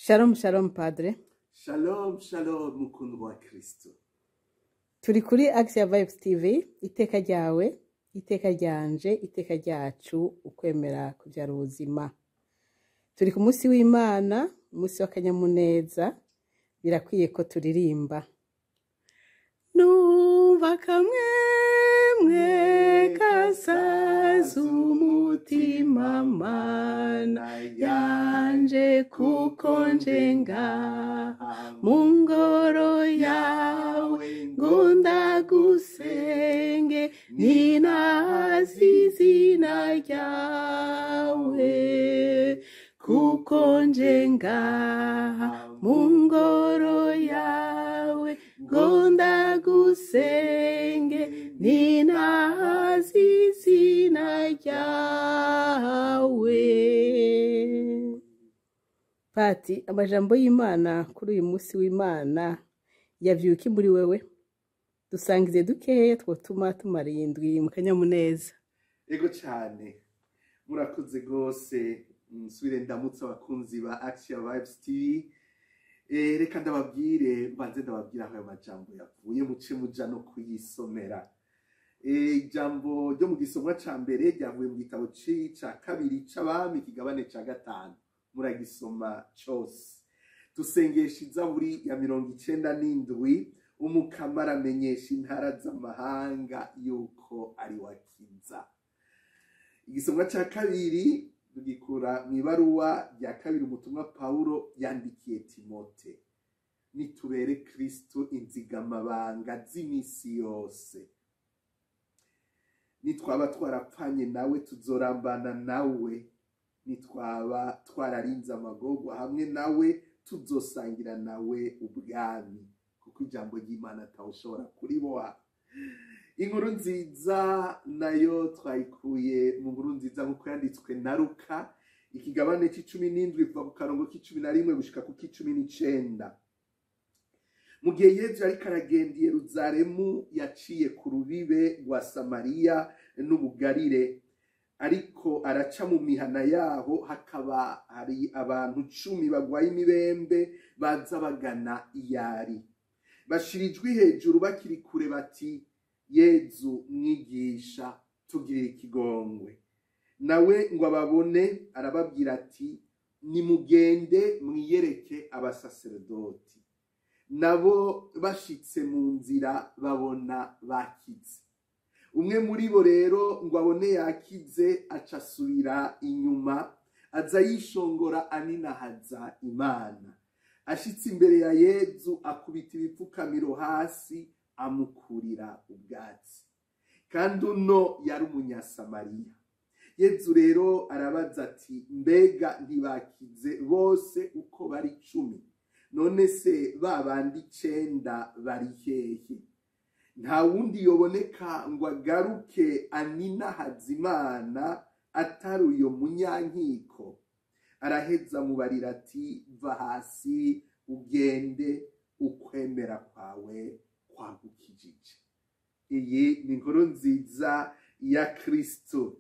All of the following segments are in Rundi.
Shalom shalom padre. Shalom shalom mukundwa wa Kristo. Turi kuri Axia Vibes TV, iteka ryawe, iteka ryanje, iteka ryacu, ukwemera kubyara ubuzima. Turi ku munsi w'Imana, umunsi w'akanyamuneza, birakwiye ko turirimba. Numva kamwemwe kasaza umutima mana yanje kuko nje ngaha mu ngoro yawe ngo ndagusenge ninazi izina ryawe kuko nje ngaha mu ngoro yawe ngo ndagusenge ninazi izina ryawe. Pati, amajambo y'Imana kuri uyu munsi w'Imana yavyuka muri wewe, dusangize dukeya twotuma tumara indwi mu kanyamuneza. Ego cyane, murakoze gose. Nsubire ndamutse abakunzi ba Axia Vibes TV. Reka ndababwire, mbanze ndababwira aho ayo majambo yavuye, muce muja no kuyisomera. Ijambo ryo mu gisomwa ca mbere ryavuye mu gitabo ca kabiri c'Abami, kigabane ca 5, muragisoma cose. Dusengesha izaburi ya 97, Umukama aramenyesha intara z'amahanga yuko ari wakiza. Igisomwa ca kabiri tugikura mw'ibaruwa rya kabiri umutumwa Paulo yandikiye Timote. Nitubere Kristo inzigamabanga z'imisi yose. Nitwaba twarapfanye nawe tuzorambana nawe, nitwaba twararinze amagorwa hamwe nawe tuzosangira nawe ubwami, kuko ijambo ry'Imana atawushobora kuriboha. Inkuru nziza nayo twayikuye mu nkuru nziza nk'uko yanditswe na Luka, ikigabane c'17 kuva ku karongo k'11 gushika ku k'19. Mu gihe Yezu ariko aragenda i Yeruzalemu, yaciye ku rubibe rwa Samariya n'Ubugarire, ariko araca mu mihana yaho, hakaba hari abantu 10 bagwaye imibembe baza bagana iyari. Bashira ijwi hejuru bakiri kure bati: Yezu mwigisha, tugirire ikigongwe. Nawe ngo ababone arababwira ati: nimugende mwiyereke abasaserdoti. Nabo bashitse mu nzira babona bakize. Umwe muri bo rero ngo abone yakize, aca asubira inyuma, aza yishongora aninahaza Imana. Ashitse imbere ya Yezu akubita ibipfukamiro hasi, amukurira ubwatsi. Kandi uno yari umunyasamariya. Yezu rero arabaza ati: mbega ntibakize bose uko bari 10? None se babandi 9 bari hehe? Nta wundi yoboneka ngo agaruke aninahaza Imana atari uyo munyankiko. Araheza amubarira ati: va hasi ugende, ukwemera kwawe kwagukijije. Iyi ni inkuru nziza ya Kristo.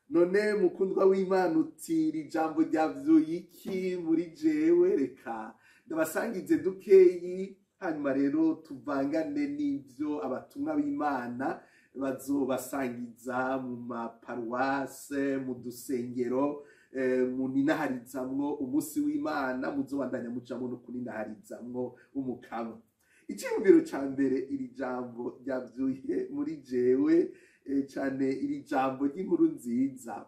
None mukundwa w'Imana uti iri jambo ryavyuye iki muri jewe? Reka ndabasangize dukeyi, hanyuma rero tuvangane n'ivyo abatumwa b'Imana bazobasangiza mu maparuwase, mu dusengero, muninaharizamwo umunsi w'Imana, muzobandanya mujamwo no kuninaharizamwo Umukama. Iciyumviro ca mbere iri jambo ryavyuye muri jewe, cane iri jambo ry'inkuru nziza.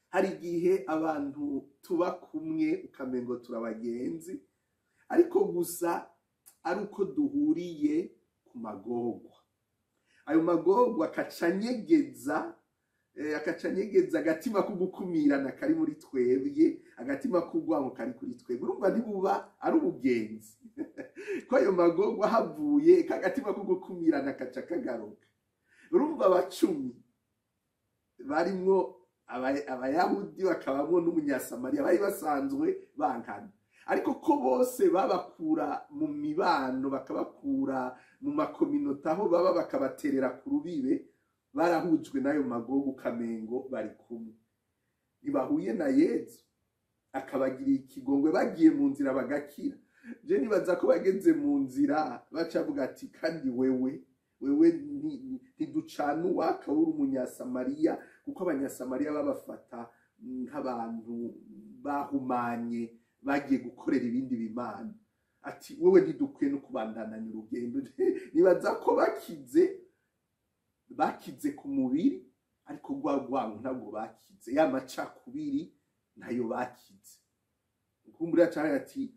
Hari igihe abantu tuba kumwe ukamengo turabagenzi, ariko gusa ari uko duhuriye ku magorwa. Ayo magorwa akacanyegeza agatima ko gukumirana kari muri twebwe, agatima k'urwango kari kuri twebwe. Urumva ntibuba ari ubugenzi ko ayo magorwa havuye kagatima ko gukumirana kaca kagaruka. Urumva abacumi barimwo Abayahudi bakabamwo n'Umunyasamariya bari basanzwe bankana, ariko ko bose babakura mu mibano, bakabakura mu makominota aho baba, bakabaterera ku rubibe, barahujwe n'ayo magogo ukamengo bari kumwe. Ntibahuye na Yezu, akabagirira ikigongwe, bagiye mu nzira bagakira. Je nibaza ko bageze mu nzira bacavuga ati kandi wewe ntiducana uwaka, uri umunyasamariya, kuko abanyasamariya babafata nk'abantu bahumanye bagiye gukorera ibindi bimana. Ati wewe ntidukwiye no kubandananya urugendo. Nibaza ko bakize ku mubiri, ariko rwa ntabwo bakize, ya macakubiri ntayo bakize. Kumbura cyane ati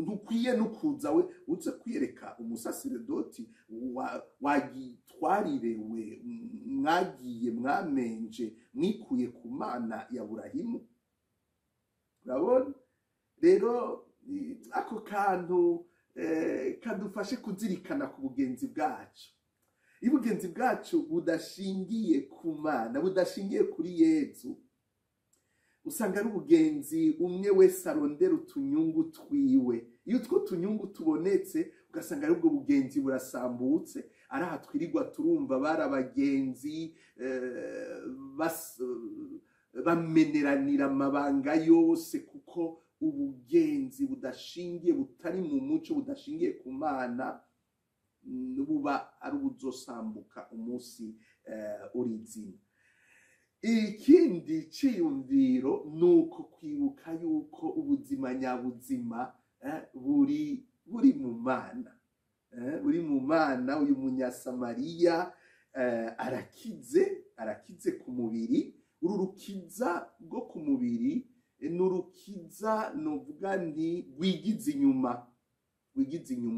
ntukwiye no kuza we uze kwiyereka umusaseredoti wagitwarirewe, mwagiye mwamenje mwikuye ku Mana ya Burahimu. Urabona rero ako kantu kadufashe kuzirikana ku bugenzi bwacu. Iyo ubugenzi bwacu budashingiye ku Mana, budashingiye kuri Yezu, usanga ari ubugenzi umwe wese arondera utunyungu twiwe. Iyo utwo tunyungu tubonetse, ugasanga ari ubwo bugenzi burasambutse. Ari aha twirirwa turumva bari abagenzi bameneranira amabanga yose, kuko ubugenzi budashingiye, butari mu muco, budashingiye ku Mana, buba ari ubuzosambuka umunsi urizina. Ikindi ciyumviro nuko kwibuka yuko ubuzima nyabuzima buri mu Mana, buri mu Mana. Uyu munyasamariya arakize ku mubiri. Uru rukiza rwo ku mubiri n'urukiza novuga nti rwigiza inyuma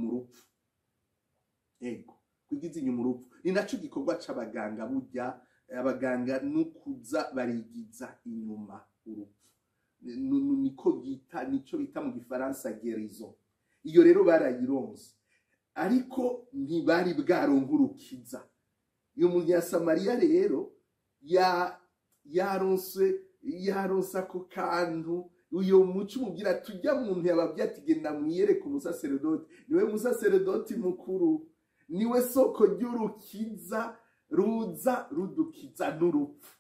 urupfu. Ego, rwigiza inyuma urupfu ni naco gikorwa c'abaganga. Burya abaganga nukuza barigiza inyuma urupfu, niko bita, nico bita mu gifaransa guérison. Iyo rero barayironse, ariko ntibari bwaronka urukiza. Uyu munyasamariya rero yaronse ako kantu. Uyo muco umubwira tujya muntu yababwiye ati genda mwiyereke umusaseredoti, niwe musaseredoti mukuru, niwe soko ry'urukiza ruza rudukiza n'urupfu.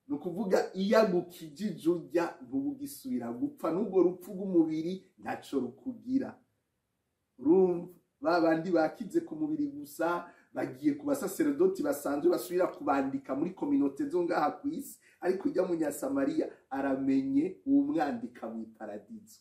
Ni ukuvuga iyo agukijije urya ntubugisubira gupfa, n'ubwo rupfu rw'umubiri ntaco rukugira. Urumva ba bandi bakize ku mubiri gusa bagiye ku basaseredoti basanzwe basubira kubandika muri kominote zo ngaha ku isi, ariko ujya munyasamariya aramenye uwumwandika mu iparadizo.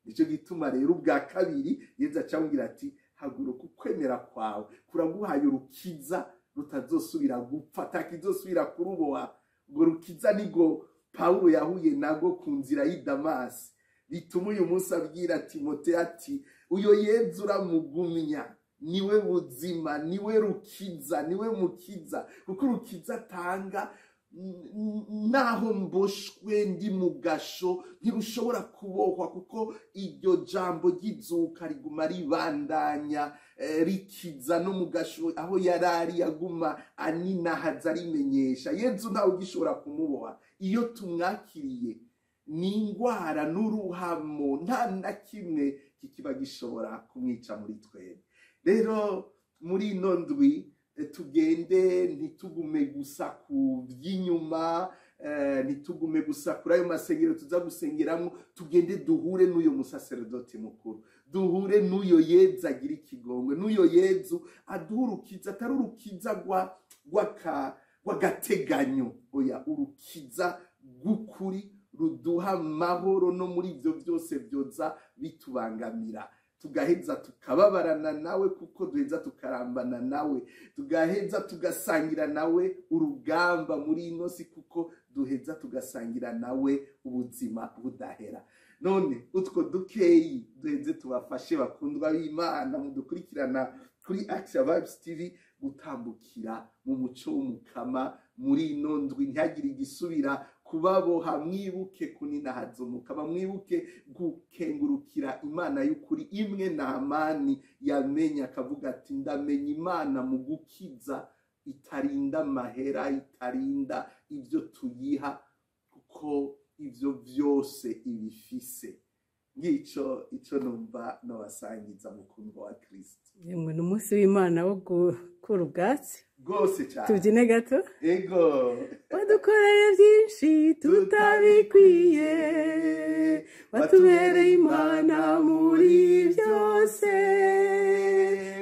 Nico gituma rero ubwa kabiri Yezu acamubwira ati haguruka, ukwemera kwawe kuraguhaye urukiza rutazosubira gupfa, atakizosubira kuruboha. Urwo rukiza nigo Pawulo yahuye nago ku nzira y'i Damasi, bituma uyu munsi abwira Timoteyo ati uyo Yezu uramugumya, niwe buzima, niwe rukiza, niwe mukiza. Kuko urukiza atanga naho mboshwe ndi mu gasho ntirushobora kubohwa, kuko iryo jambo ry'izuka riguma ribandanya rikiza no mu gasho aho yarari, yaguma aninahaza arimenyesha. Yezu ntawe ugishobora kumuboha. Iyo tumwakiriye ni ingwara n'uruhamo, nta na kimwe kikiba gishobora kumwica muri twebwe. Rero muri ino ndwi tugende, ntitugume gusa ku by'inyuma, ntitugume gusa kuri ayo masengero tuza gusengeramo. Tugende duhure n'uyo musaseredoti mukuru, duhure n'uyo Yezu agira ikigongwe, n'uyo Yezu aduha urukiza, atari urukiza rw'agateganyo, oya, urukiza rw'ukuri ruduha amahoro no muri ibyo byose byoza bitubangamira. Tugaheza tukababarana nawe, kuko duheza tukarambana nawe, tugaheza tugasangira nawe urugamba muri ino si, kuko duheza tugasangira nawe ubuzima budahera. None utwo dukeyi duheze tubafashe bakundwa b'Imana mudukurikirana kuri Action Vibes TV gutambukira mu muco w'umukama muri ino ndwi, ntihagire igisubira kubaboha. Mwibuke kuninahaza umukama, mwibuke gukengurukira Imana y'ukuri imwe Nahamani yamenye akavuga ati ndamenya Imana mu gukiza, itarinda amahera, itarinda ibyo tuyiha, kuko ivyo vyose ibifise. Ngico ico numva nobasangiza, mukundwa wa Kristo. Yemwe, ni umunsi w'Imana wo gukura ubwatsi. Rwose cyane. Tubyine gato. Ego. Wadukoreye byinshi tutabikwiye, watubereye Imana muri byose.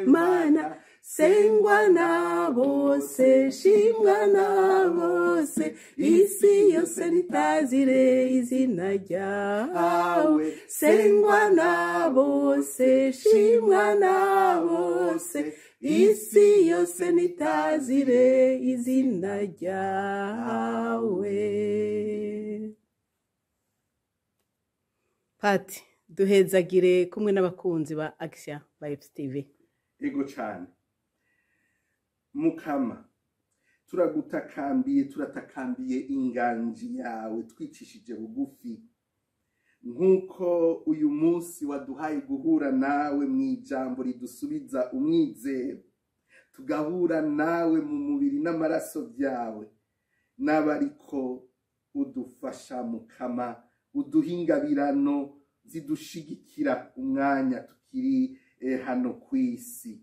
Mana sengwa na bose, shimwa na bose, isi yose nitazire izina ryawe. Sengwa na bose, shimwa na bose, isi yose nitazire izina ryawe. Pati, duhezagire kumwe n'abakunzi ba Action Vibes TV. Ego cyane. Mukama, turagutakambiye, turatakambiye inganji yawe twicishije bugufi, nk'uko uyu munsi waduhaye guhura nawe mu ijambo ridusubiza umwizero, tugahura nawe mu mubiri n'amaraso byawe n'abariko udufasha. Mukama, uduha ingabirano zidushigikira umwanya tukiri hano ku isi,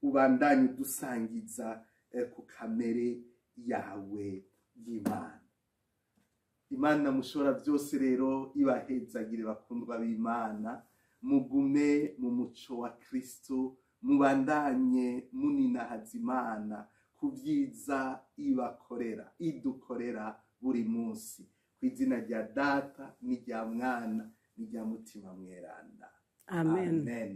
ubandanye udusangiza ku kamere yawe y'Imana. Imana mushobora byose rero ibahezagire, bakundwa b'Imana. Mugume mu muco wa Kristo, mubandanye muninahaza Imana ku byiza ibakorera, idukorera buri munsi, ku izina rya Data n'irya Mwana n'irya Mutima Mweranda. Amen. Amen.